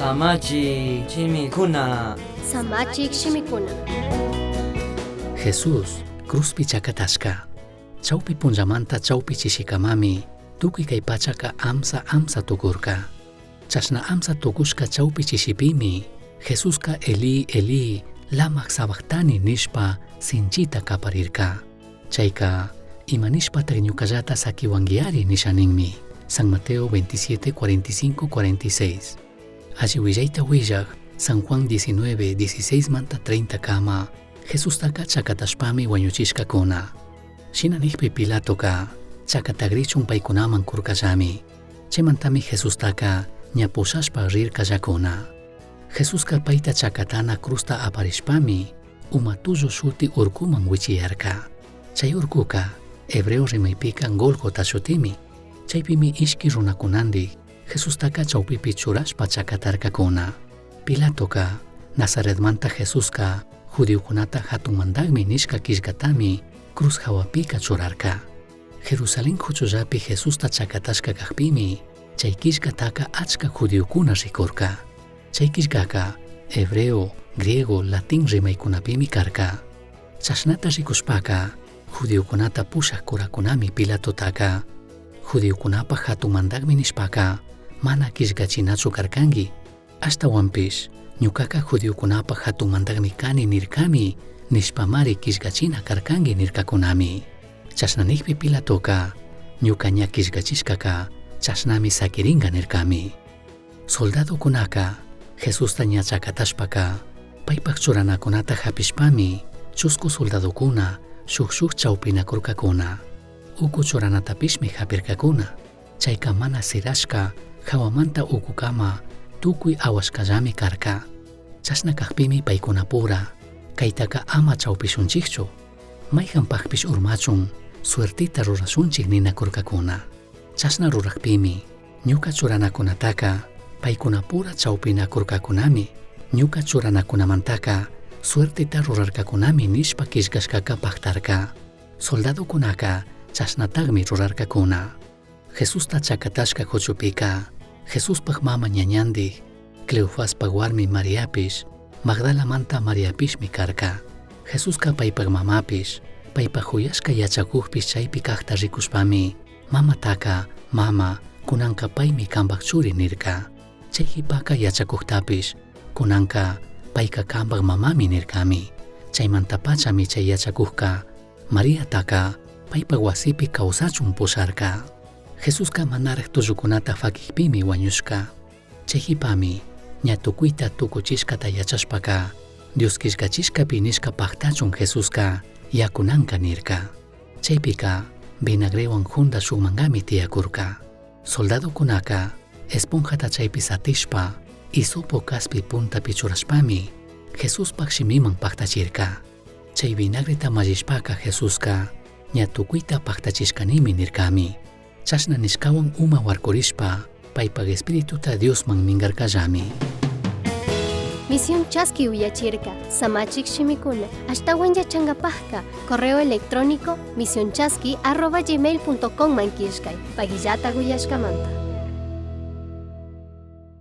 Samachik shimikuna. Samachik shimikuna. Jesús cruzpi chakatashka. Chawpi punllamanta chawpi chishikamami tukuy kay pachaka amsa amsa tukurka. Chashna amsa tukushka chawpi chishipimi Jesuska Elí, Elí, lama sabactani nishpa sinchita kaparirka. Chayka ima nishpatak ñukallata sakiwanguiari nisha ninmi. San Mateo 27, 45, 46. Alli willayta willaj San Juan 19, 16 manta 30 kama Jesustaka chakatashpami wañuchishkakuna. Shina nijpi Pilatoka chakatagrichun paykunaman kurkallami. Chaymantami Jesustaka ña pushashpa rirkallakuna. Jesuska payta chakatana cruzta aparishpami uma tullu shuti urkuman wichiyarka. Chay urkuka hebreo rimaypika Golgota shutimi. Chaypimi ishki runakunandik Jesustaka chawpipi churashpa chakatarkakuna. Pilatoka Nazaretmanta Jesuska judiokunata hatun mandakmi nishka killkatami cruz hawapika churarka. Jerusalén huchullapi Jesusta chakatashka kakpimi chay killkataka achka judiokuna rikurka. Chay killkaka hebreo, griego, latín rimaykunapimi karka. Chashnata rikushpaka judiokunata pushak kurakunami Pilatotaka judiokunapaj hatun mandakmi nishpaka mana killkachinachu karkanki. Ashtawanpish ñukaka judiokunapaj hatun mandakmi kani nirkami nishpamari killkachina karkanki nirkakunami. Chashna nijpi Pilatoka ñuka ña killkachishkaka chashnami sakirinka nirkami. Soldadokunaka Jesusta ña chakatashpaka paypaj churanakunata hapishpami chusku soldadokuna shuk shuk chawpinakurkakuna. Uku churanatapishmi hapirkakuna. Chayka mana sirashka hawamanta ukukama tukuy awashkallami karka. Chashna kakpimi paykunapura kaytaka ama chawpishunchikchu. Mayhanpakpish urmachun suertita rurashunchik ninakurkakuna. Chashna rurakpimi ñuka churanakunataka paykunapura chawpinakurkakunami. Ñuka churanakunamantaka suertita rurarkakunami nishpa killkashkaka paktarka. Soldadokunaka chashnatakmi rurarkakuna. Jesusta chakatashka huchupika Jesuspaj mama ñañandik Cleofaspaj warmi Mariapish Magdalamanta Mariapishmi karka. Jesuska paypaj mamapish paypaj huyashka yachakukpish chaypi kakta rikushpami mamataka mama kunanka paymi kanpak churi nirka. Chay qhipaka yachakuktapish kunanka payka kanpak mamami nirkami. Chaymantapachami chay yachakukka Mariataka paypak wasipi kawsachun pusharka. Jesuska manaraj tullukunata fakikpimi wañushka. Chay qhipami ña tukuyta tukuchishkata yachashpaka Dios killkachishkapi nishka paktachun Jesuska yakunanka nirka. Chaypika vinagrewan junda shuk mankami tiyakurka. Soldadokunaka esponjata chaypi satishpa hisopo kaspi puntapi churashpami Jesuspaj shimiman paktachirka. Chay vinagreta mallishpaka Jesuska ña tukuyta paktachishkanimi nirkami. Chashna nishkawan uma warkurishpa paypaj espirituta Diosman mingarkallami. Misión Chaski uyachirka, Samachik shimikuna, ashtawan yachangapajka, correo electrónico misionchaski@gmail.com man killkay, pagillata uyashkamanta.